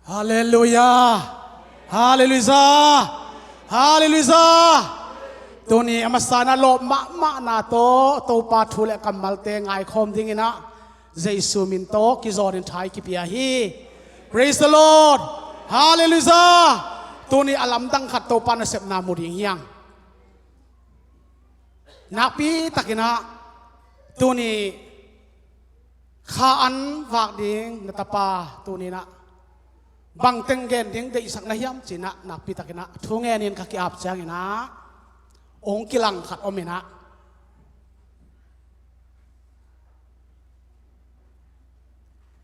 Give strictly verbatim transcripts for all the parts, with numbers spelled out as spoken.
Halleluiah. Halleluiah. Halleluiah. Tuni a masa in a lawp mahmahna tawh Topa thu le kammalte ngaikhawm dingin ah Jesu min tawh kizawnin thu i kipia hi. Praise the Lord. Halleluiah. Tuni a lamdang khat Topa nasepna mu ding hi hang. Nakpi takin ah tuni kha an vak ding na tapa tuni in ah bang teng gen ding deihsak na hiam ci-in ah nakpi takin ah thu ngenin ka ki-ap ciangin ah hong kilang khat om in ah,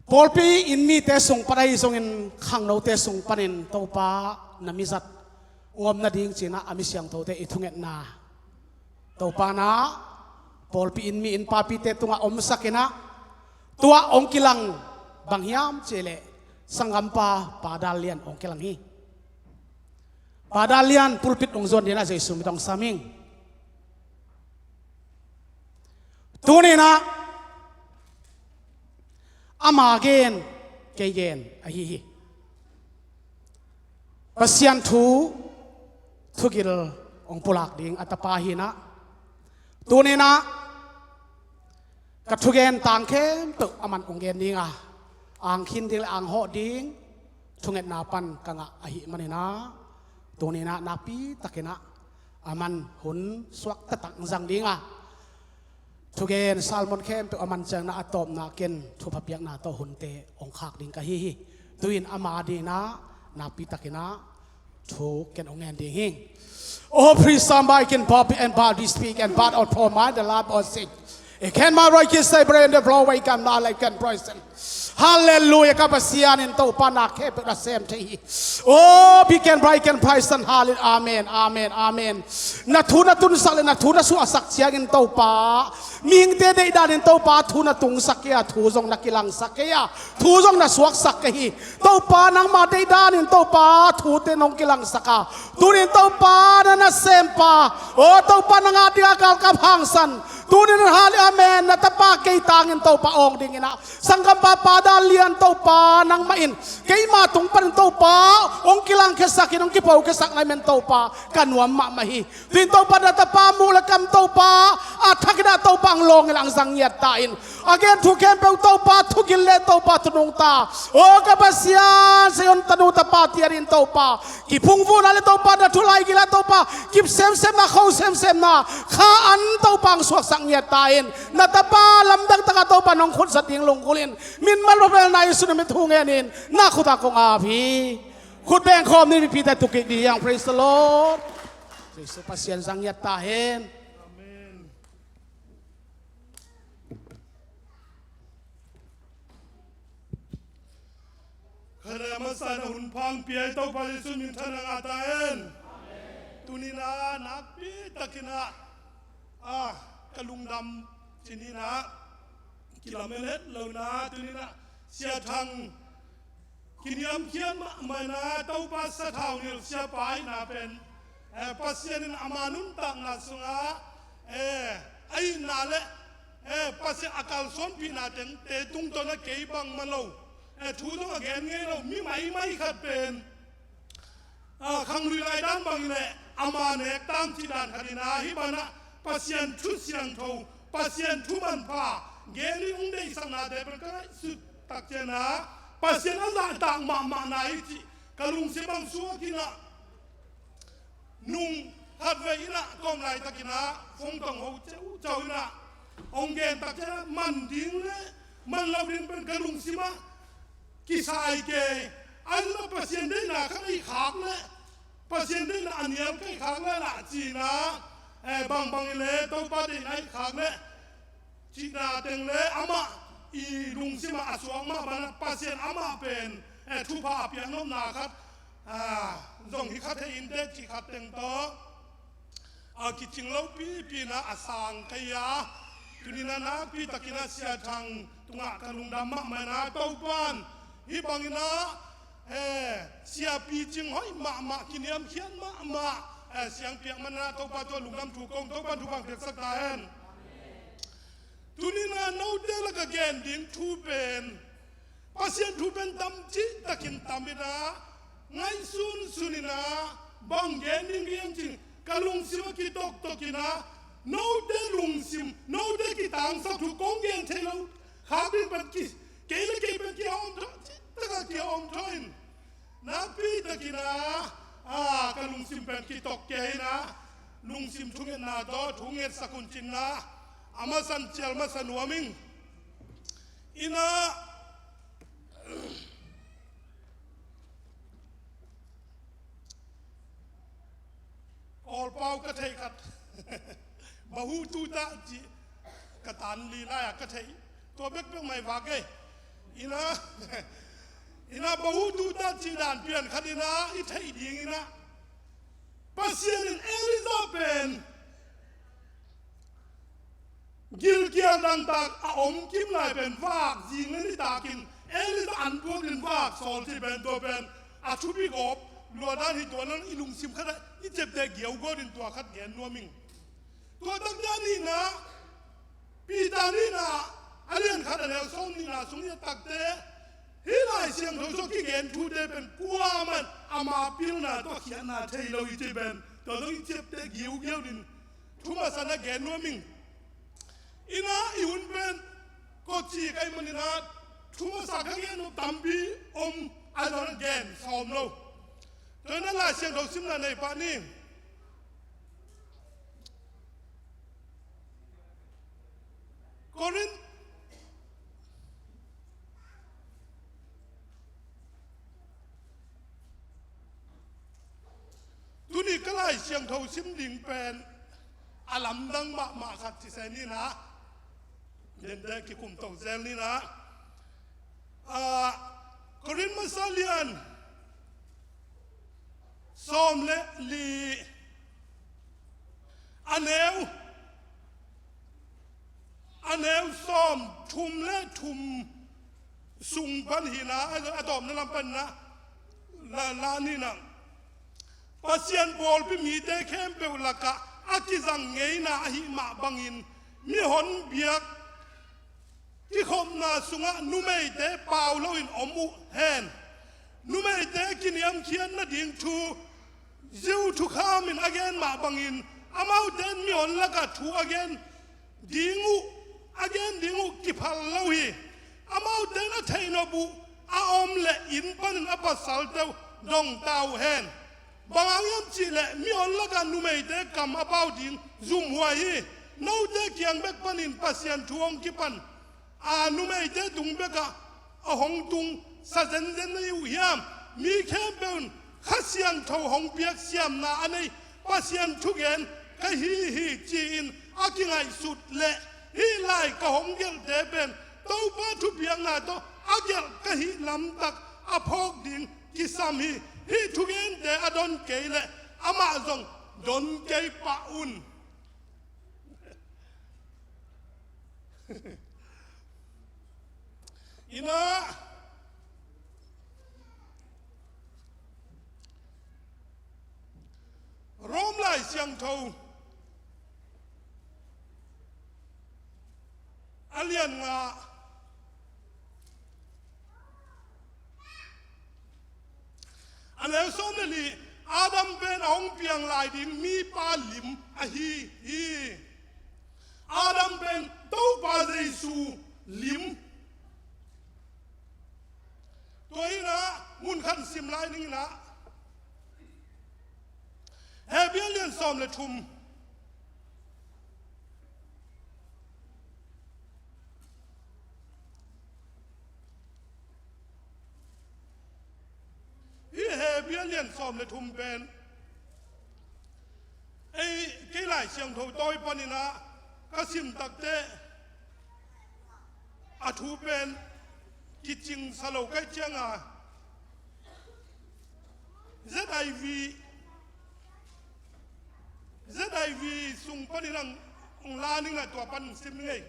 pawlpi in mite sung pan ahi zongin khangnote sung panin Topa na mizat hong om nading ci-in ah a mi siangthote i thungetna Topa in ah pawlpi in mi in papite tungah omsak in ah tua hong kilang bang hiam cih leh sanggampa Pa Dal Lian hong kilang hi. Pa Dal Lian pulpit hong zuan dingin ah Jesu min tawh hong sam ing. Tuni in ah ama gen kei gen ahi hi. Pasian thu thugil hong pulak ding a tapa hi in ah tuni in ah ka thugen tang khempeuh aman hong gen ding a, ang khin ding le ang hawh ding thungetna pan ka ngah ahih manin ah tuni in ah nakpi takin ah aman hun suak taktak zang ding a, thugen sermon khempeuh aman ciangin ah a tawpna ken thupha piakna tawh hunte hong khak ding ka hi hi. Tu-in ama dingin ah nakpi takin ah thu ken hong ngen ding hi. Oh, please, somebody can pop and body speak and bad or poor mind, the love or sick. It can my right can say, "Bring the flow, wake and not like and praise him." Halleluiah, ka Pasian in Topa na khempeuh na sem thei hi. Oh, be can bright can praise and hallelujah. Amen, amen, amen. Na thu na tunsak le na thu na suahsak ciangin Topa, mihingte deihdan in Topa thu na tungsak kei a, thu zong na kilangsak kei a, thu zong na suaksak kei hi. Topa nangma deihdan in Topa thute nong kilangsak a, tunin Topa na nasempa, oh Topa nang a ding a galkap hangsan, tunin hallelujah, amen, na tapa kei tangin Topa awng dingin ah sanggampa Pa Dal Lian Topa nangmah in keima tung panin Topa hong kilangkhiasak in hong kipokhiasak na hi men Topa ka nuam mahmah hi. Tuin Topa na tapa muh le kam Topa a thak in ah Topa ang lawng in ang zang ngiat ta in, a gen thu khempeuh Topa thugil le Topa thunung ta, oh ka Pasian, Zion tanu tapa tiarin Topa kiphungvuhna le Topa na thu laigil a Topa kip semsemna, kho semsemna kha an Topa ang suaksak ngiat ta in, na tapa lamdang taka Topa nong khut zat ding lunggulh in, min manpha belna Jesu min thu ngenin na khut ah kong ap hi. Khut beng khawm ni, mipite tukik ding hi hang. Praise the Lord. Jesu Pasian zang ngiat ta hen. Amen. Khat a masa in a hun pha hong pia i Topa Jesu min thang a ta hen. Tuni in ah nakpi takin ah, ah, ka lungdam ci-in ah kilamen het lo in ah tuni in ah Sia Thang kiniamkhiat mahmah in ah Topa sathau nilh siapa ahihna pen, eh, Pasian in ama nuntakna sungah, eh, a itna le, eh, Pasian a kalsuanpihna tengte tungtawn a kei bangmah lo, eh, thu zong a gen ngei lo mi maimai khat pen, ah, khanglui lai dan bangin leh ama nek tam cih dan khat in ah hih banah Pasian thu siangtho, Pasian thu manpha gen i hong deihsaknate pen ka ngaihsut tak ciangin ah Pasian a zahtak mahmahna hi cih ka lungsim ah suak in ah, nung khatvei in ah kawm laitakin ah phone tawh hong ho ceuceu in ah hong gen tak ciangin ah man ding le man lo ding pen ka lungsim ah kisai kei. Ahi zongin Pasian deihna khat i khak leh, Pasian deihna a nial kei khak leh lah ci-in ah, eh, bangbang i leh Topa deihna i khak leh cihna teng le amah i lungsim ah a suak mah banah Pasian amah pen, eh, thupha a piak nopna khat, ah, zong hi kha thei inteh cih khat teng tawh a kicing lopipi in ah a sang kei a, tuni in ah nakpi takin ah Sia Thang tungah ka lungdam mahmah in ah Topa'n hih bangin ah, eh, siapi cing hoih mahmah, kiniamkhiat mahmah, eh, siang piak man in ah Topa tungah lungdam thu kong, Topa'n thupha piaksak ta hen. Tuni in ah note lak a gen ding thu pen Pasian thu pen tam cihtakin tam in ah, ngaihsunsun in ah, bang gen ding ka hiam cih leh, ka lungsim a kitoktok in ah, note lungsim, note kitangsak thu kong gen thei lo khak ding pen ki, kei le kei pen ki-om tho, cihtak a ki-om tho in. Nakpi takin ah, ah, ka lungsim pen kitok kei in ah, lungsim thungetna tawh thu ngetsak un cih in ah, a masa in cial masa nuam ing. In ah, Kawlpau ka theih khat. Bahu tuta ci ka tan li lai-a ka theih. Tua bekbek mai vak ei. In ah, in ah bahu tuta ci dan pian khat in ah i theih ding in ah, Pasian in Elijah pen gilkial dangtak a om kim lai pen vak zing le nitak in Elijah an puak in vak sawl cih pen tua pen a thupi gawp lua dan hi. Tua in ah i lungsim khat ah i ciapteh giaugiau in tua khat gen nuam ing. Tua takte a nihna, Peter nihna, a lian khat a neu sawm nihna sung i et takte, hih Lai Siangtho sung kigen thute pen kuaman ama pilna tawh khiatna thei lo i cih pen tua zong i ciapteh giaugiau in thu masa na gen nuam ing. In ah i hun pen kawci ka hih manin ah thu masa ka gen nuam tampi om a, tua gen sawm lo. Tua in ah Lai Siangtho simna nei pah ni. Korin, tuni ka Lai Siangtho sim ding pen a lamdang mahmah khat ci se ni in ah, dente kikum to zel ni in ah. Ah, Korin masa lian sawm le li, a neu, a neu sawm thum le thum sung pan hi in ah, a, a tawpna lam pan in ah la, la ni in ah. Pasian pawlpi mite khempeuh lakah a kizang ngeina ahih mah bangin mihon biak kikhopna sungah numeite pau loin om uh hen. Numeite kiniamkhiat nading thu Jew thukham in a gen mah bangin amaute in mihon lakah thu a gen ding uh, a gen ding uh kiphal lo hi. Amaute in a theihnop uh a om leh inn panin a pasalte uh dong ta uh hen. Bang hang hiam cih leh mihon lakah numeite kam a pau ding zumhuai hi. Note kiang bek panin Pasian thu hong kipan a, numeite tung bekah a hong tung sa zenzen na hi uh hiam? Mi khempeuh in Kha Siangtho hong piak siamna a nei Pasian thugen ka hi hi ci-in a kingaihsut leh hih lai ka hong gelhte pen Topa thupiakna tawh a gelh ka hih lamtak a phawk ding kisam hi. Hih thugente a don kei leh amah zong don kei pah un. In ah, Rom Lai Siangtho a lian nga, a neu sawm le li, Adam pen a hong piang lai ding mipa lim ahi hi. Adam pen Topa Jesu lim. Tua hi in ah, mun khat sim lai ning in ah, Hebru lian sawm le thum. Hih Hebru lian sawm le thum pen ei, kei Lai Siangtho tawi panin ah ka sim takteh a thu pen kicingsa lo ka hih ciangin Z I V, Z I V sung panin ang, ang la ning a, tua pan sim ning ei.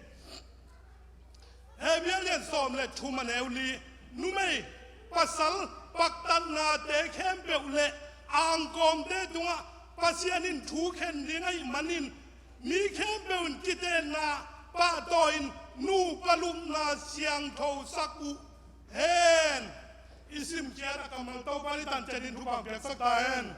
Hebru lian sawm le thum a neu li, numei pasal paktatnate khempeuh le angkawmte tungah Pasian in thu khen ding ahih manin mi khempeuh in kitenna pahtawi-in nupa lupna siangthosak uh hen. I sim khiat a kammal Topa i tan ciatin thupha piaksak ta hen.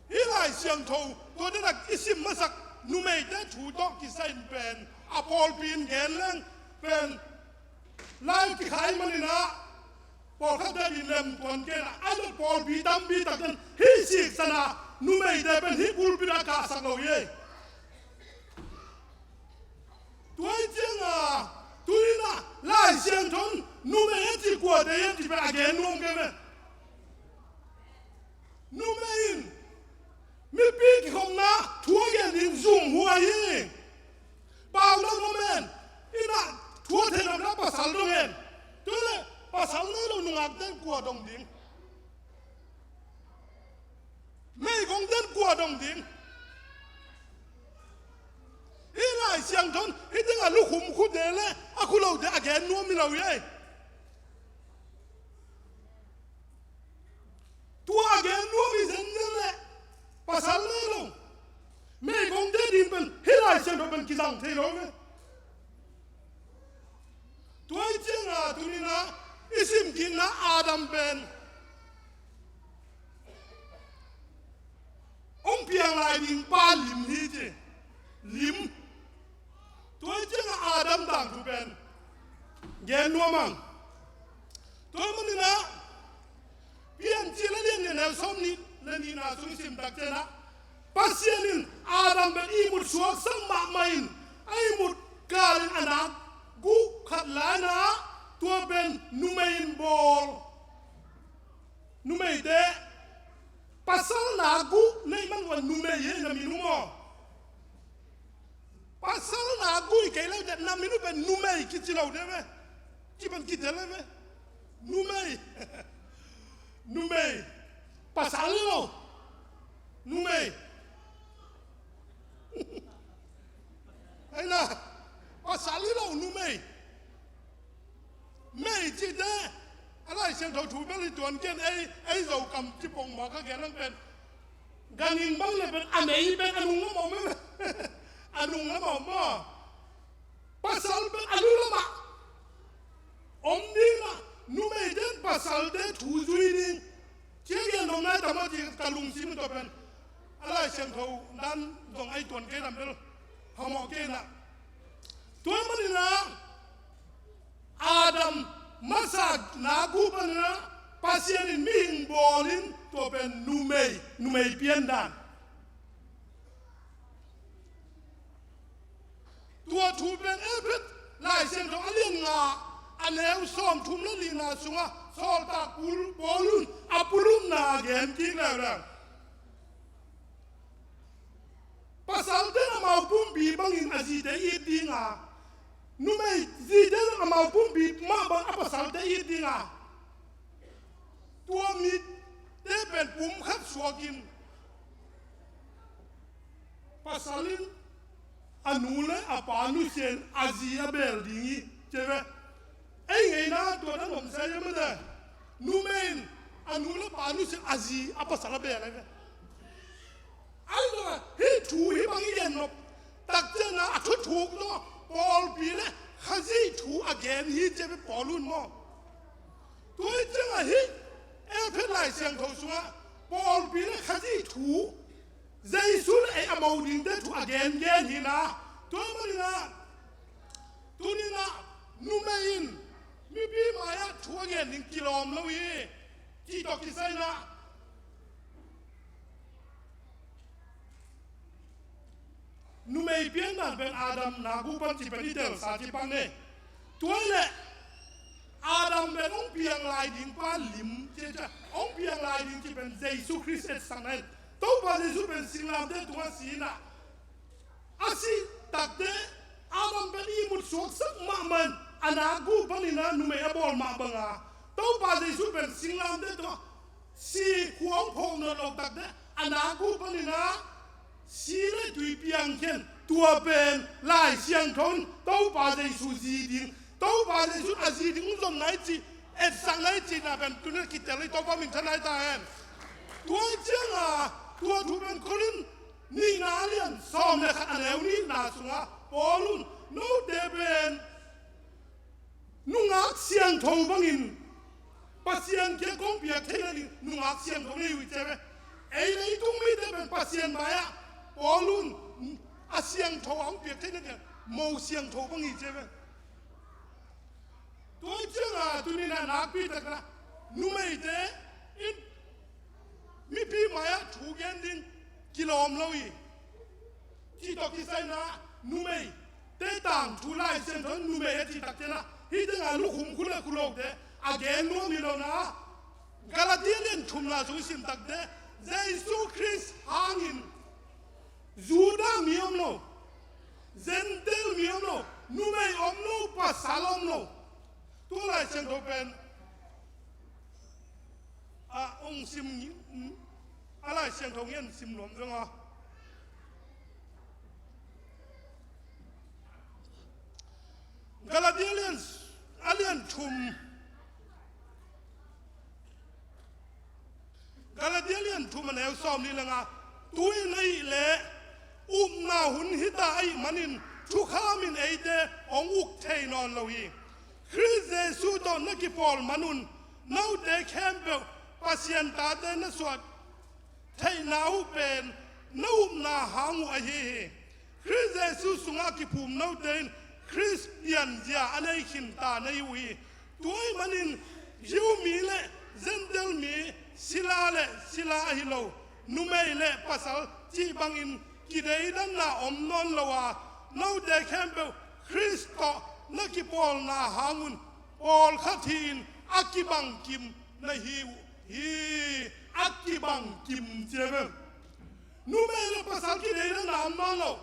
Hih Lai Siangtho tua dena i sim masak numeite thu tawh kisai in pen a pawlpi in gen leng pen lai kikhai manin ah pawlkhat in lemtuan kei a, a zat pawlpi tampi tak ten hih siksan a numeite pen hih pulpit a kahsak lo hi. Tua hi cianga tuni-in ah Lai Siangtho in numei a cih kuate hiam cih pen a gen nuam kei ve. Numei in mipi kikhopna thu a gen ding zumhuai hi. Pau lo lo men in ah thu a thei lo na pasal dong hen. Tua leh pasal nei lo nungakte in kua dong ding? Meigongte in kua dong ding? Hih Lai Siangtho in hih teng a lukhum khute leh a khu lote a gen nuam hi lo hi. Tua a gen nuam hi zenzen leh pasal nei lo meigongte ding pen hih Lai Siangtho pen kizang thei lo ve. Tua hi cianga tuni-in ah i simkikna Adam pen hong piang lai ding pa lim hi ci. Lim. Tua hi cianga Adam tangthu pen gen nuam ang. Tua hi manin ah Piancil a lian nih a neu sawmnih le nihna sung i sim tak ciangin ah Pasian in Adam pen ihmut suaksak mahmah in a ihmut kalin a nak guh khat la-in ah tua pen numei in bawl. Numeite pasal nak guh neih man uh a numei hi na min uh maw? Pasal nak guh hi kei lo deuh na min uh pen numei kici lo deuh ve. Ci pen kitel ve. Numei. Numei. Pasal hi lo. Numei. Aina. Pasal hi lo numei. Mei cihte a Lai Siangtho thu bel hi tuan ken ei, ei Zokam ci pongmawk a gen lang pen ganhing bang le pen a mei pen a nung lamah om e. A nung lamah om maw? Pasal pen a lu lamah om ding a, numeite in pasalte thu zui ding. Cia gen nong nai tam a ci ka lungsim tawh pen a Lai Siangtho dan zong ei tuan kei lam bel phamawh kei na. Tua manin ah Adam masa nak guh panin ah Pasian in mihing bawlin tua pen numei, numei piandan. Tua thu pen Efesa Lai Siangtho a lian nga a neu sawmthum le lina sungah sawltak Paul, Paul in a pulumna gen kik leuleu. Pasalte in amau pumpi bangin a zite it dinga, numei zite in amau pumpi mah bang a pasalte it dinga, tua mite pen pum khat suakin pasal in a nu le a pa nusia in a zi a beel ding hi ci ve. Ei ngeina tua dan om sia hi mah teh. Numei in a nu le pa nusia in a zi a pasal a beel hi ve. Ahi zongin hih thu hih bang i gen nop tak ciangin a thuthuk tawh pawlpi le Khazih thu a gen hi ci ve Paul in maw? Tua hi ciangin hih Efesa Lai Siangtho sungah pawlpi le Khazih thu, Jesu le ei a mo dingte thu a gengen hi na. Tua hi manin ah tuni-in ah numei in mipi mai-ah thu a gen ding kilawm lo hi. Cih tawh kisai-in ah numei piandan pen Adam nak guh pan ci pen i telsa ci pan ne. Tua hi leh Adam pen hong piang lai ding pa lim ci, hong piang lai ding ci pen Jesu Khrist etsakna in, Topa Jesu pen singlamteh tungah si in ah, a sih takteh Adam pen ihmut suaksak mahmah in a nak guh panin ah numei a bawl mah banga Topa Jesu pen singlamteh tungah si, khua hong phawk nawn lo takteh a nak guh panin ah si le tui piang khin, tua pen Lai Siangtho in Topa Jesu zi ding, Topa Jesu a zi ding hong zonna i cih, etsakna i cihna pen tuni-in kitel hi. Topa minthanna hi ta hen. Tua hi ciangin tua thu pen Korin nihna a lian sawm le khat a neu nihna sungah Paul in note pen nungak siangtho bangin Pasian kiang kong piak theihna ding nungak siangtho nei uh hi ci ve. Ei leitung mite pen Pasian mai-ah Paul in a siangtho a hong piak theihna ding mo siangtho bang hi ci ve. Tua ciangin tuni-in a nakpi takin numeite in mipi mai-ah thu gen ding kilawm lo hi. Cih tawh kisai-in numeite tangthu Lai Siangtho in numei a cih takteh hih tengah lukhum khuleh khulote a gen nuam hi lo-in, Galatia lian thumna sung i sim takteh Jesu Khrist hangin Judah mi om lo, Gentile mi om lo, numei om lo, pasal om lo. Tua Lai Siangtho pen a hong sim, a Lai Siangtho ngen sim nuam zong a. Galatia lian, a lian thum, Galatia lian thum a neu sawmnih le nga, tu-in ahih leh upna hun hita ahih manin thukham in eite hong uk thei nawn lo hi. Khrist Jesu tawh na kipawl manun note khempeuh Pasian tate na suah theihna uh pen na upna hang uh ahi hi. Khrist Jesu sungah kiphum note in Khrist pianzia a nei khin ta na hi uh hi. Tua ahih manin Jew mi le Gentile mi, sila le sila ahi lo, numei le pasal cih bangin kideidanna om nawn lo a, note khempeuh Khrist tawh na kipawlna hangun pawlkhat hi-in a kibangkim na hi uh hi. A kibangkim ci ve. Numei le pasal kideidanna om nawn lo.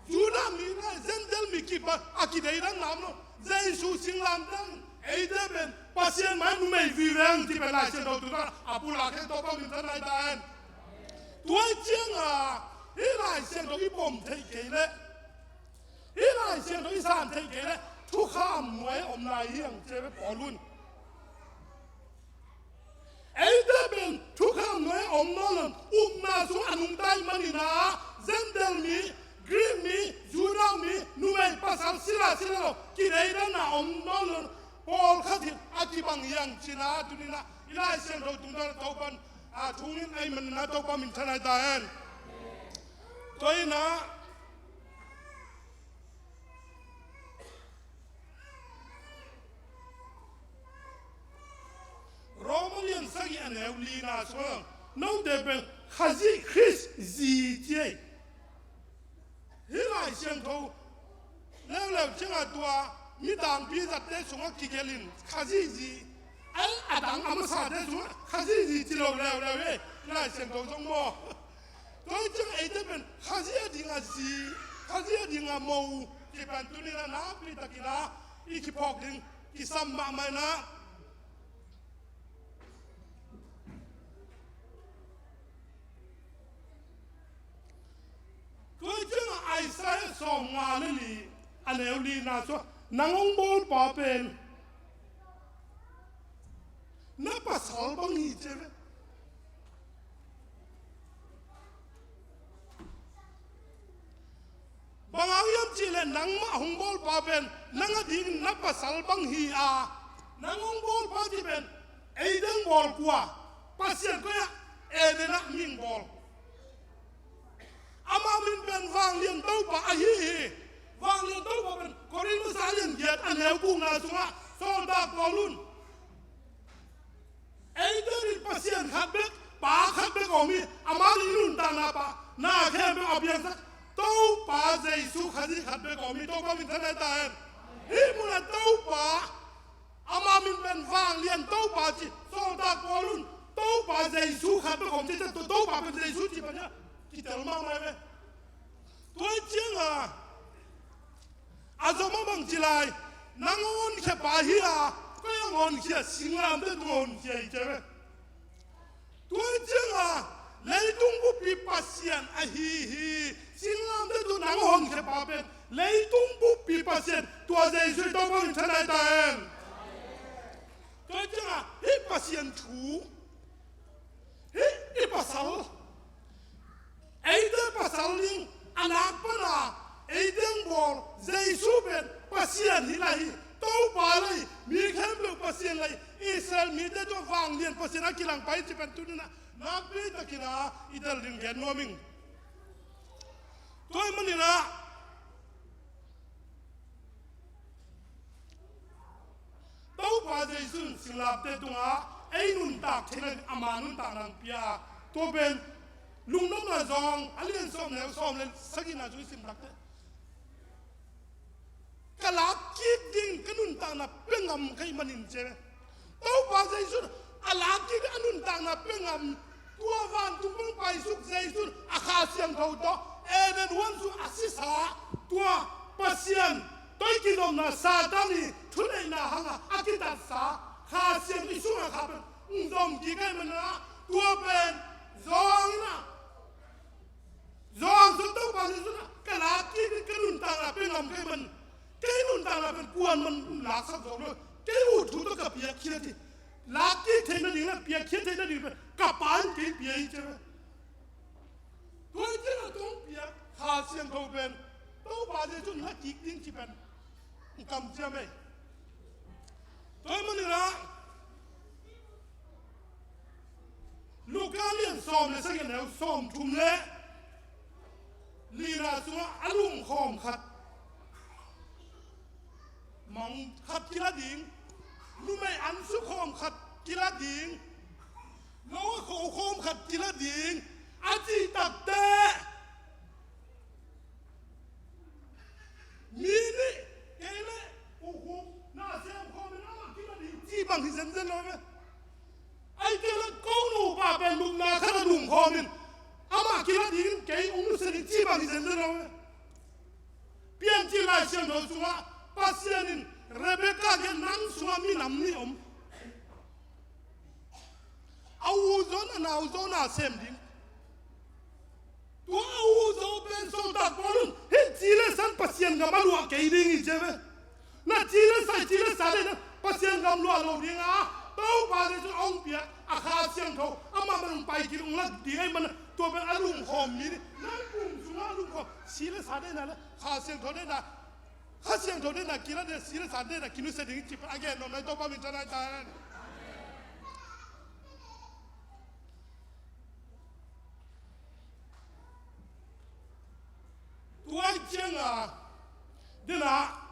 Judah mi le Gentile mi kiba a kideidanna om lo. Jesu singlamteh eite pen Pasian mai numei vive ing ci pen Lai Siangtho tungah a pulak hi. Topa minthanna hi ta hen. Tua ciangin hih Lai Siangtho i pom theih kei leh, hih Lai Siangtho i san theih kei leh thukham nuai-ah om lai hi hang ci ve Paul in. Eite pen thukham nuai-ah om nawn lo, upna sung a nungta ahih manin Gentile mi, Greek mi, Judah mi, numei pasal sila sila lo, kideidanna om nawn lo, pawlkhat hi-in a kibang hi hang ci-in tuni-in i Lai Siangtho tungtawn Topa'n a thu ngen ahih manin Topa minthanna hi ta hen. Tua hi-in Roma lian sagih a neu lina sungah note pen Khazih Khrist zi ci hi. Hih Lai Siangtho leuleu ciangin tua midangpi zatte sungah kigelh in Khazih zi, a dang a masate sungah Khazih zi ci lo leuleu hi. Lai Siangtho zong maw. Tua hi ciang eite pen Khazih a ding a zi, Khazih a ding a mo, ci pen tuni-in nakpi takin i kiphawk ding kisam mahmah hi-in. Tua hi ciangin Isaiah sawmnga le li a neu lina sungah nang hong bawlpa pen na pasal bang hi ci ve. Bang hang hiam cih leh nangmah hong bawlpa pen nang a dingin na pasal bang hi a, nang hong bawlpa cih pen ei dang bawl kua, Pasian koi-ah Eden ah mi hong bawl. Ama min pen Vanglian Topa ahi hi. Vanglian Topa pen Korin masa lian giat a neu gukna sungah sawltak Paul in, eite ading Pasian khat bek, Pa khat bek om hi. Ama ading i nuntakna pa, na khempeuh a piangsak Topa Jesu Khazih khat bek om hi. Topa minthanna hi ta hen. Hih munah Topa, ama min pen Vanglian Topa ci sawltak Paul in Topa Jesu khat bek om ci, Topa pen Jesu ci pan hi a, kitel mahmah hi ve. Tua hi ciangin a zom a bang ci lai, nang hong honkhia pa hi a, koi hong honkhia, singlamteh tung hong honkhia hi ci ve. Tua hi ciangin leitung buppi Pasian ahi hi. Singlamteh tung nang hong honkhia pa pen leitung buppi Pasian, tua Jesu hi. Topa minthanna hi ta hen. Tua hi ciangin hih Pasian thu, hih i pasal, eite pasal ding a nak pana eite hong bawl Jesu pen Pasian hi lai hi. Topa lai, mi khempeuh Israel mite tungah vanglian Pasian a kilangpai cih pen tuni-in ah nakpi takin ah i tel ding gen nuam ing. Tua ahih manin ah Topa Jesu in singlamteh tungah ei nuntak theihna ding ama nuntakna hong pia. Tua pen Lungdamna Zong a lian sawm neu sawm le sagihna sung i sim takteh, ka lak kik ding ka nuntakna pia ngam ka hih manin ci. Topa Jesu in a lak kik ding a nuntakna pia ngam. Tua vantung pan paisuk Jesu in a Kha Siangtho tawh Eden huan sung a sisa, tua Pasian tawh i kizopna Satan i thuneihna hangah a kitatsa Kha Siangtho i sungah kha pen hong zom kik ahih manin ah tua pen zawng in ah zawng sung Topa Jesu in ah ka lak kik ding ka nuntakna pia ngam ka hih man, kei nuntakna pen kuaman laksak zo lo, kei ut thu tawh ka piakkhiat hi. Lak kik theihna ding le piakkhiat theihna ding pen ka Pa in kei pia hi ci ve. Tua hi ciangin tua hong piak Kha Siangtho pen Topa Jesu in la kik ding cih pen hong kamciam ei. Tua ahih manin ah Luka lian sawm le sagih neu sawmthum le lina sungah a lungkhawm khat, mang khat kila ding, numei an sukhawm khat kila ding, lo a khokhawm khat kila ding a cih takteh, mi nih kei le ukuk na semkhawm in amah kila ding cih bang hi zenzen lo ve. Ahih kei leh ko nupa pen lupna khat a lungkhawm in amah kila ding in kei hong nusia ding cih bang hi zenzen lo ve. Piancil Lai Siangtho sungah Pasian in Rebekah kiang nang sungah minam nih om. A u Zon a nau Zon a sem ding. Tua a u Zon pen sawltak Paul in hih ci le sa in Pasian gam a luah kei ding hi ci ve. Na ci le sa, ci le sa le na Pasian gam luah lo ding a, Topa Jesu hong piak a Kha Siangtho amah man hong pai kik hong lak ding ahih man tua pen a lungkhawm mi nih. Nang kum sungah a lungkhawm ci le sa le na le Kha Siangtho le na Kha Siangtho deihna kilah ding, si le sa deihna kinusia ding cih a gen nuam lai Topa min thanai ta hen. Tua ciang a deihna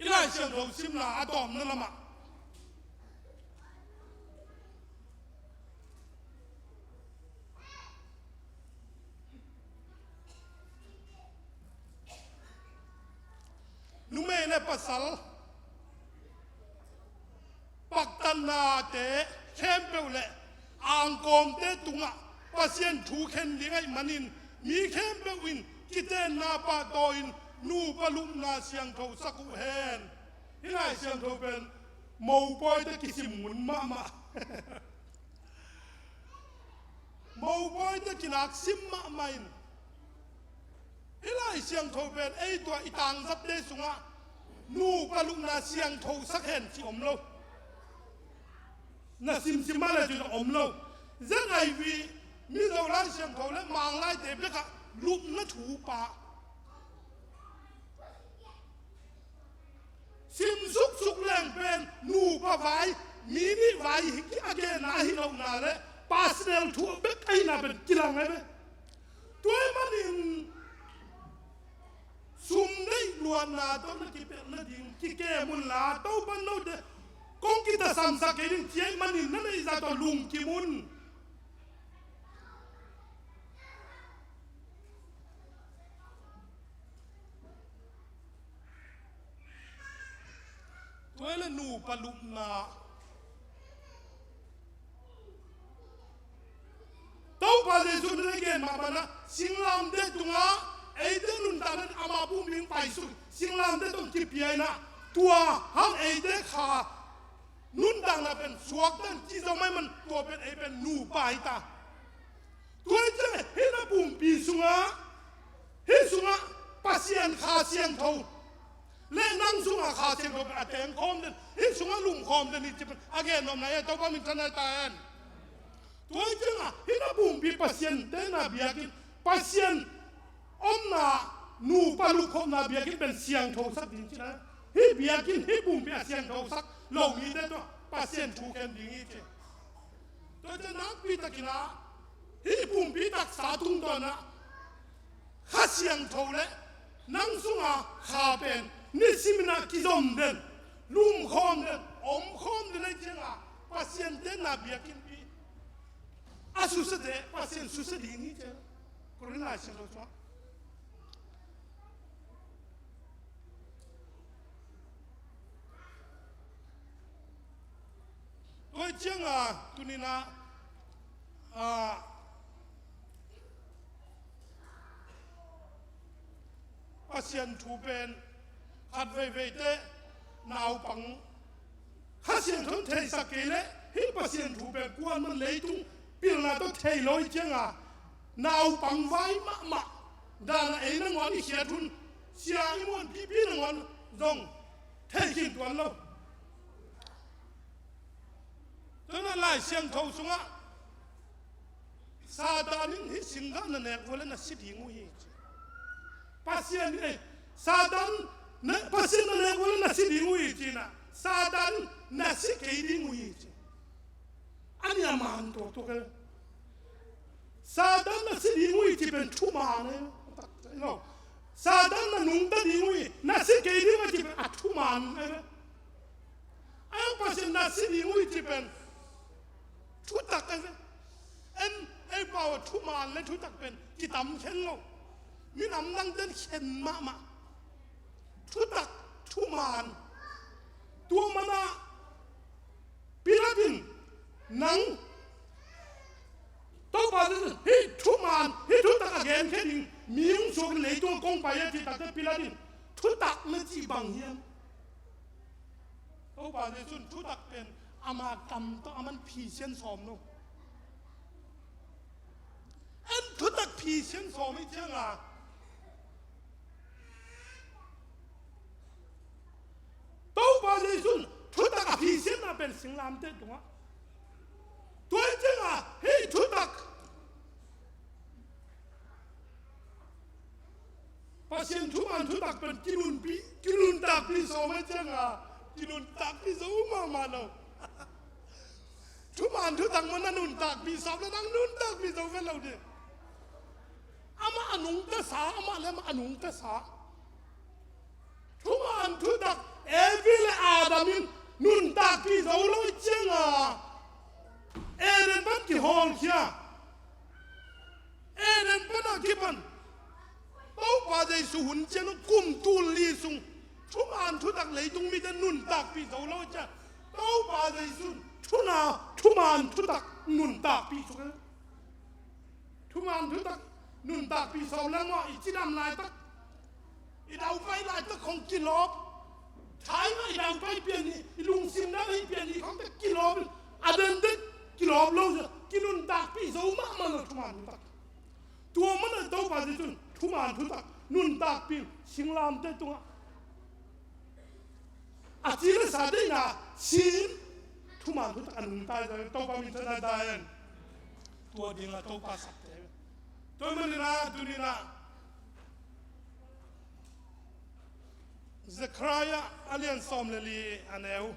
i Lai Siangtho simna a tawmna lamah numei le pasal paktatnate khempeuh le angkawmte tungah Pasian thu khen ding ahih manin mi khempeuh in kitenna pahtawi-in nupa lupna siangtho sak uh hen. Hih Lai Siangtho pen mopawite kisim ngun mahmah. Mopawite kinak sim mahmah in hih Lai Siangtho pen ei tua i tangzatte sungah nupa lupna siangtho sak hen ci om lo. Na simsim mah le cin om lo. Zen ai vi Mizo Lai Siangtho le Mang Laite bekah lupna thu pah. Sim suksuk leng pen nupa vai, mi nih vai hi a genna ahi lohna le personal thu bek ahihna pen kilang ahi ve. Tua ahih manin sum deih luatna tawh na kipelh nading kikem unla Topan note kong kitasamsak kei ding ci ahih manin na neih zah tawh lungkim un. Tua le nupa lupna Topa Jesu min a gen mahmah na singlamteh tungah eite nuntakna ama pumpi paisuk singlamteh tawh kipia in ah tua hang eite kha nuntakna pen suakta in ci zo mai man tua pen ei pen nupa hi ta. Tua hi ciang hih na pumpi sungah hih sungah Pasian Kha Siangtho le nang sungah Kha Siangtho pen a tengkhawm den, hih sungah lumkhawm den hi ci pen a gen nuamna hi. Topa min thanai ta hen. Tua hi ciangah hih na pumpi Pasian tena biakinn, Pasian omna nupa lupkhopna biakinn pen siangtho sak ding ci na. Hih biakinn, hih pumpi a siangthosak lo mite tawh Pasian thu khen ding hi ci. Tua ciang nakpi takin ah hih pumpi taksa tungtawn ah Kha Siangtho le nang sunga Kha pen nisimin ah kizom den, lumkhawm den, omkhawm den ahih ciangah Pasian tenna biakinnpi a susia te Pasian susia ding hi ci. Korin Lai Siangtho sungah Tua ciangah tuni-in ah, ah, Pasian thu pen khat veivei teh naupang Kha Siangtho in theisak kei leh hih Pasian thu pen kuaman leitung pilna tawh thei lo ahih ciangah naupang vai mahmah dan a ei nangawn i khiat hun, sia i muanpihpih nangawn zong thei khin tuan lo. Tua ahih manin Lai Siangtho sungah Satan in hih singgah na nek uh leh na si ding uh hi ci. Pasian in, eh, Satan na, Pasian na nek uh leh na si ding uh hi ci-in ah Satan na si kei ding uh hi ci. A nih a man tuaktuak e. Satan na si ding uh hi ci pen thuman e. Satan na nungta ding uh hi, na si kei ding uh hi ci pen a thuman e. A Pasian na si ding uh hi ci pen thutak e. En, ei pau ah thuman le thutak pen kitam khen lo. Minam dangte'n khen mahmah. Thutak, thuman. Tua manin ah Pilat in nang Topa Jesu hih thuman, hih thutak a genkhia ding mi hong suak in leitung ah kong pai a cih takteh Pilat in thutak na cih bang hiam? Topa Jesu in thutak pen ama kam tawh aman phisian sawm lo. En thutak phisian sawm ahih ciangah Topa Jesu in thutak a phisianna pen singlamteh tungah. Tua ahih ciangah hih thutak Pasian thuman thutak pen kinunpi, kinuntakpih sawm ahih ciangah kinuntakpih zo mahmah lo. Thuman thutak maw na nuntakpih sawm leh nang nuntakpih zo vet lo ding. Amah a nungta sa, amah le amah a nungta sa. Thuman thutak Evi le Adam in nuntakpih zo lo ahih ciangah Eden pan kihawlkhia. Eden pan a kipan Topa Jesu hun ciang kum tul li sung thuman thutak leitung mite nuntakpih zo lo ahih ciang Topa Jesu in thuna, thuman thutak nuntakpih suk e. Thuman thutak nuntakpih sawm leng maw, i cidam laitak, i daupai laitak khong kilawp. Thaima i daupai pian hi, i lungsim dang hi pian hi khong teh kilawp in, a den teh kilawp lo sia, kinuntakpih zo mahmah lo thuman thutak. Tua manin Topa Jesu in thuman thutak nuntakpih singlamteh tungah a ci le sa deihna sin thuman thutak a nungta hi. Topa min thang ta hen. Tua dingin Topa sapte. Tua manin ah tuni-in ah Zekhariah a lian sawm le li a neu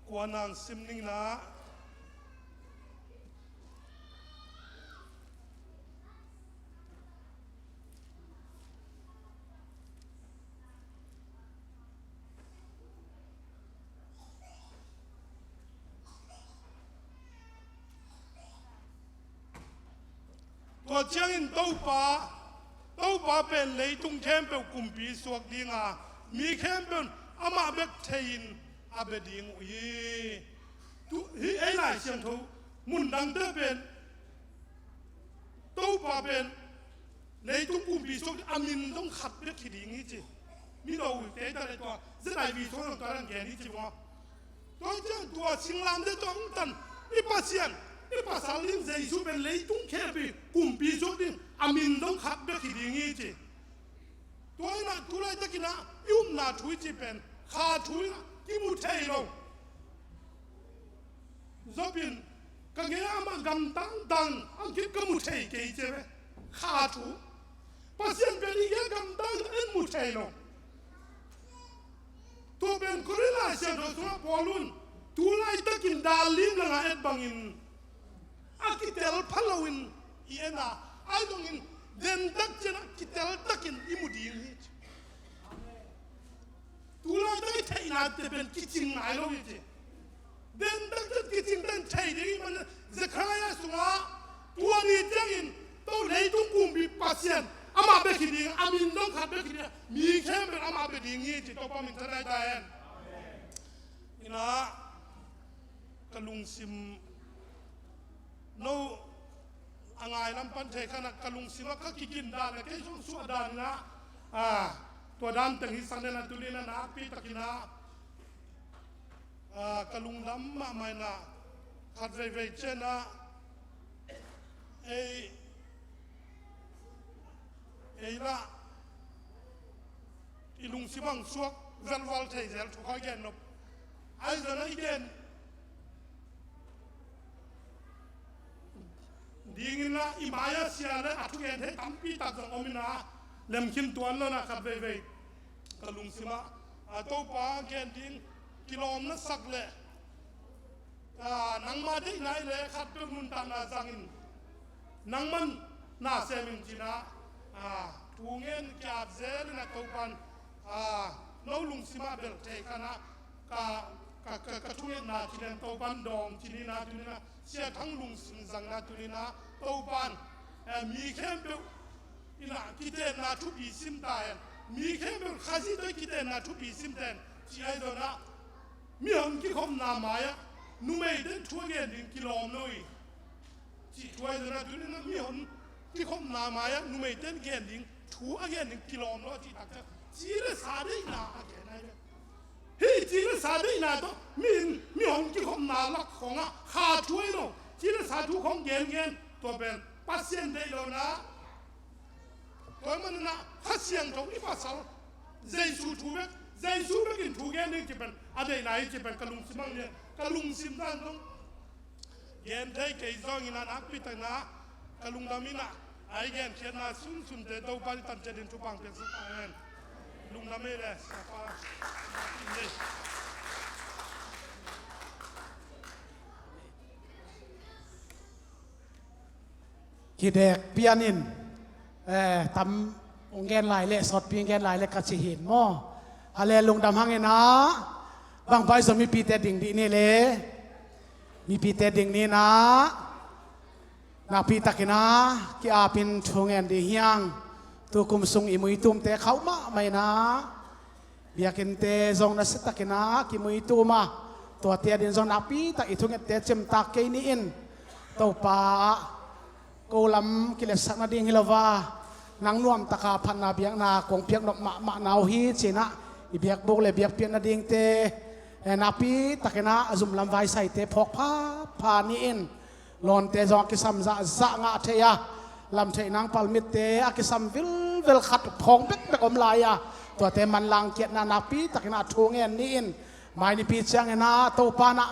kua nang sim ning in ah. Tua ciangin Topa, Topa pen leitung khempeuh kumpi suak ding a, mi khempeuh in amah bek thei-in a bia ding uh hi. Tu, hih ei Lai Siangtho mun dangte pen Topa pen leitung kumpi suak ding a min zong khat bek hi ding hi ci. Mi do uh te ta le tua Z I V suak zong tua dan gen hi ci bang. Tua ciang tua singlamteh tua hong tan i Pasian, i pasal ding Jesu pen leitung khempeuh kumpi suak ding a min zong khat bek hi ding hi ci. Tua in ah tu laitakin ah i upna thu i cih pen Kha thu in ah kimu thei lo. Job in ka gei ah amah gamtang dang a kip ka mu thei kei ci ve. Kha thu. Pasian pen i gei gamdang en mu thei lo. Tua pen Korin lai siangtho sungah Paul un tu laitakin dal lim langah et bangin a kitel pha loin i en a, ahi zongin dentak ciangin a kitel takin i mu ding hi. Tu laitak i theihnate pen kicing nai lo hi ci. Dentak ciang kicing ten thei ding i hih manin Zekhariah sungah tua ni ciangin to leitung pumpi Pasian amah bek hi ding, a min dong khat bek hi ding, mi khempeuh amah bia ding hi ci. Topa min thanai ta hen. Ina ka lungsim no a ngai lam pan thei khan a ka lungsim a ka kikin dan a kei zong suah dan ina, a, tua dan teng hi sang den a tuni ina nakpi takin a, a, ka lungdam mahmah ina khat veivei ciang a ei ei lah i lungsim ang suak velval thei zel thu kha gen nop. Ahi zongin i gen dingin lah i mai-ah sia le a thugen thei tampi tak zong om ina, lemkhin tuan lo ina khat veivei ka lungsim ah a Topa gen ding kilawm na sak leh, a, nangma deihna i le khat peuh nuntakna zangin nangman na sem in ci ina, a, thu ngen ki-ap zel ina Topan, a, no lungsim ah bel thei khan a ka, ka, ka, ka thungetna ci ina Topan dawng ci ina tuni ina Sia Thang lungsim zang ina tuni ina Topan, a, mi khempeuh ina kitenna thupi sim ta hen. Mi khempeuh Khazih tawh kitenna thupi sim ta hen ci ahi zongin a mihon kikhopna mai-ah numeite thu a gen ding kilawm lo hi. Cih thu ahi zongin a tuni ina mihon kikhopna mai-ah numeite gen ding thu a gen ding kilawm lo a cih tak ciang ci le sa deihna a gen ahi ve. Hih ci le sa deihna tawh mi, mihon kikhopna lak khawngah kha thu ahi lo. Ci le sa thu khawng gengen tua pen Pasian deih lo ina. Tua ahih manin a Kha Siangtho i pasal Jesu thu bek, Jesu bekin thu gen ding ci pen a deihna hi ci pen ka lungsim ang nia, ka lungsim dan zong gen thei kei zongin a nakpi takin a ka lungdam ina a i genkhiatna sunsunte Topa i tan ciat in thupha piaksak ta hen. Lungdam ei le Siapa. Kidek pianin, eh, tam hong gen lai leh, sawtpi hong gen lai leh ka ci hi maw. A le lungdam hang ina, bang pai zong mipite ding dih ni le. Mipite ding ni ina, nakpi takin a ki-apin thu ngen dih hiang. Tukum sung i muitumte khauh mahmah ina. Biakinnte zong nasia takin a kimuitum a, tuate ading zong nakpi tak i thungette cimtak kei ni in. Topa, ko lam kiletsak nading hi lo a, nang nuamtaka phatna biakna kong piak nop mahmah na uh hi ci ina, i biakbuk le biakpiak nadingte, eh, nakpi takin a a zum lam vaisaite phawk phapha ni in. Lawnte zong a kisam zahzah ngah thei a, lamtheih nang palmitte a kisam vilvel khat khawng bekbek om lai a, tuate manlang kiatna nakpi takin a thu ngen ni in. Mai nipi ciangin a Topa na,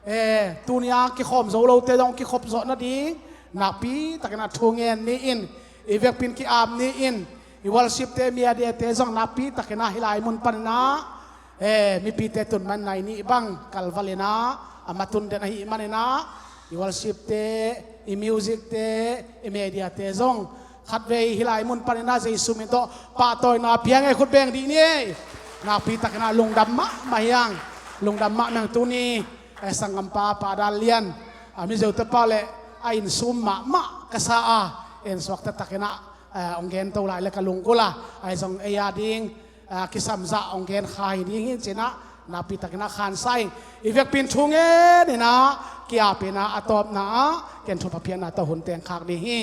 eh, tuni a kikhawm zo lote zong kikhop zawh nading nakpi takin a thu ngen ni in. I vekpin ki-ap ni in. I worshipte, mediate zong nakpi takin a hih lai mun panin a, eh, mipite tun man nai nih bang kalval ina, a matun den ahih manin a, i worshipte, i musicte, i mediate zong khatvei hih lai mun panin a Jesu min tawh pahtawina pia ngei, khut beng dih ni ei. Nakpi takin a lungdam mahmah hiang. Lungdam mahmah hiang tuni, eh, sanggampa Pa Dal Lian, a Mizo tapa le a insum mahmah ka sa a, en suakta takin a, eh, hong gen to lai le ka lunggulh a, ahi zong ei ading, ah, kisam zah hong gen kha hi ding hi ci ina, nakpi takin a khansa ing. I vekpin thu ngen ina, ki-ap ina, a tawpna ah ken thupha piakna tawh hun teng khak ding hi.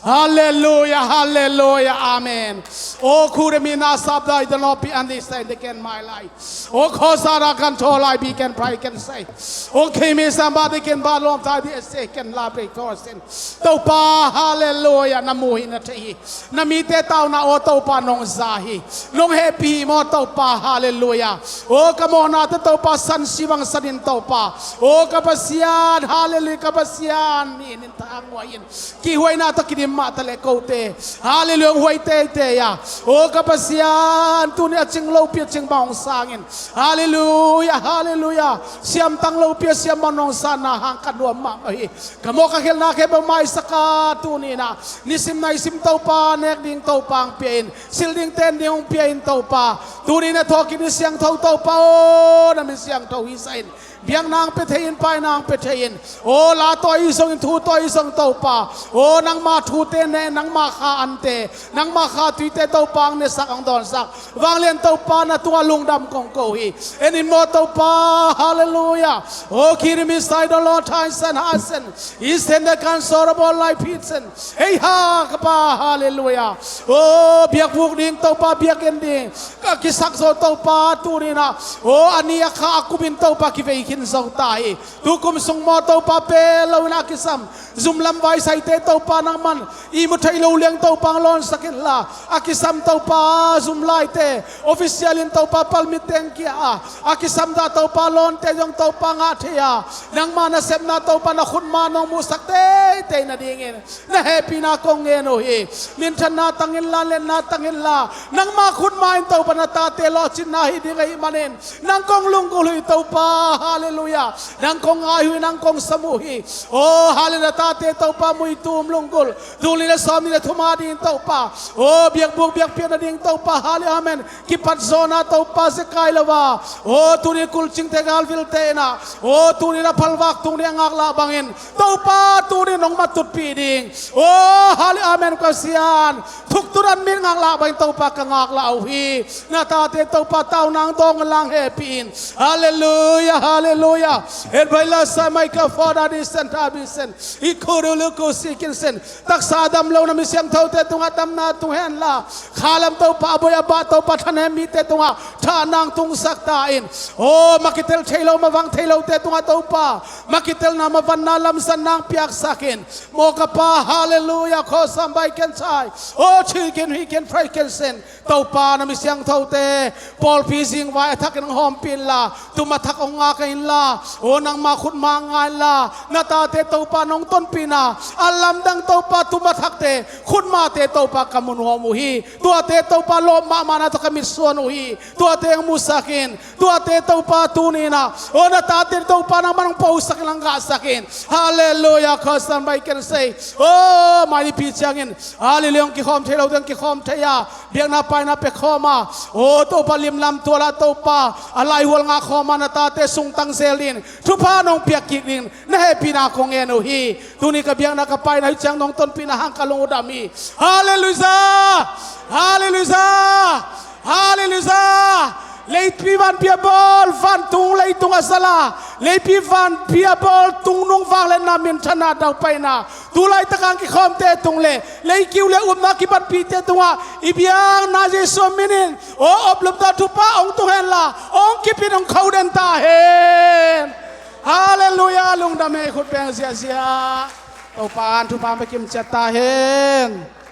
Halleluia, halleluia, amen. O khudemi na sap dai dano pi andi sai de ken mai lai. O khosara kan tho lai bi ken prai ken sai. O khimi samba de ken ba lom tai di ese ken la pe ko sin. Topa, halleluia, na mu hi na thei hi. Na mite tauna aw Topa nong za hi. Nong hehpih hi maw Topa, halleluia. Aw ka mawhnate Topa san sibang sanin Topa. Aw ka Pasian, halleluia ka Pasian. mi in in tha a nguai in, kihhuaina tawh kidim mah ta leh kote, halleluia, hong huai teitei a. O ka Pasian, tuni a cing lopi a cing bang hong sang in, halleluia, halleluia. Siamtang lopi a siam bang hong sanna hang ka nuam mahmah hi. Ka mawh ka khelhna khempeuh maisak a, tuni in ah nisim naisim Topa nek ding Topa hong pia in, silh ding ten ding hong pia in Topa. Tuni in ah thawhkik ni siangtho Topa aw, na min siangtho hi zah in, biakna hong pia thei in, paina hong pia thei in. Aw, la tawh ahi zongin, thu tawh ahi zong Topa aw, nangma thute ne, nangma kha ante, nangma kha tuite Topa hong nesak, hong dawnsak. Vanglian Topa na tungah lungdam kong ko hi. En in maw Topa, halleluia. O kiri mi sai don lo thai san ha sen, i sen de kan sor bo lai phit sen. Hei ha ka Pa, halleluia. O biakbuk ding Topa, biak en ding ka kisak zo Topa, tuni in ah o a ni a kha a kum in Topa kivei khin zo ta hi. Tukum sung maw Topa, pe lo in a kisam zum lam vaisaite Topa nangman ihmu thei lo liang Topa hong lawnsak inla, a kisam Topa zum laite official in Topa palmit teng kia a, a kisam dah Topa lawnte zong Topa ngah thei a, nangma nasepna Topa na khutma nong muhsak teitei nadingin na hehpihna kong ngen uh hi. Minthanna tang inla, letna tang inla, nangma khutma in Topa na tate lawhcinna hi ding ahih manin nang kong lunggulh uh hi Topa, halleluia. Nang kong ngai uh hi, nang kong sam uh hi. Aw, halleluia, na tate Topa muitu um lunggulh, tul nih le sawmnih le thum a ding Topa, aw, biakbuk biakpiakna ding Topa, halleluia, amen, kipat zawhna Topa zekai lo a, aw, tuni kulcingte galvilte in ah, aw, tuni na phalvak tung ding a ngaklah bangin Topa tuni nong matutpih ding, aw, halleluia, amen, ka Pasian. Thuk tut an mit ngaklah bangin Topa ka ngaklah uh hi. Na tate Topa taunang dawng lang hehpih in. Halleluia, halleluia. En bai la sa mai ka fa da di sen ta bi sen, i khuru lu ku si kin sen. Taksa dam lo na mi siangthote tungah damna tung henla, khalam Topa a boi a bah Topa thanem mite tungah thahnang tungsak ta in. Aw, makitel thei lo, mavang thei lote tungah Topa makitelna, mavanna, lamsanna hong piaksak in. Maw ka Pa, halleluia, khawsam bai ken chai, aw, thil ken hui ken fai ken sen. Topa na mi siangthote pawlpi zingvai a thakin hong hawmpih inla, tum a thak hong ngak inla, aw, nangma khutma ngai inla, na tate Topa nong tonpihna a lamdang Topa tum a thakte khutmate Topa ka mu nuam uh hi. Tuate Topa lawp mahmahna tawh ka mitsuan uh hi. Tuate hong musak in. Tuate Topa tuni in ah, aw, na tate Topa nangman hong posak in, hong gahsak in. Halleluia, khawsam bai ken sei. Aw, mai nipi ciangin, halleluia, hong kikhawm thei lote hong kikhawm thei a, biakna paina pia khawm a, aw, Topa limlam tual ah Topa a laihual ngah khawm a, na tate sungtang zel in thupha nong piak kik ding na hehpihna kong ngen uh hi. Tuni ka biakna ka paina hih ciang nong tonpihna hang ka lung uh dam hi. Halleluia! Halleluia! Halleluia! Leipi vanpi a bawl, vantung leitung a sala, leipi vanpi a bawl, tungnung vangliatna, minthanna, daupaina, tu laitak hong kikhawmte tung le leikiu le upna kibatpihte tungah i biakna Jesuh minin, aw, oplum ta thupha hong tung henla, hong kip in, hong kho den ta hen. Halleluia, lungdam ei, khut beng ziahziah. Topa in thupha hong pia kim ciat ta hen.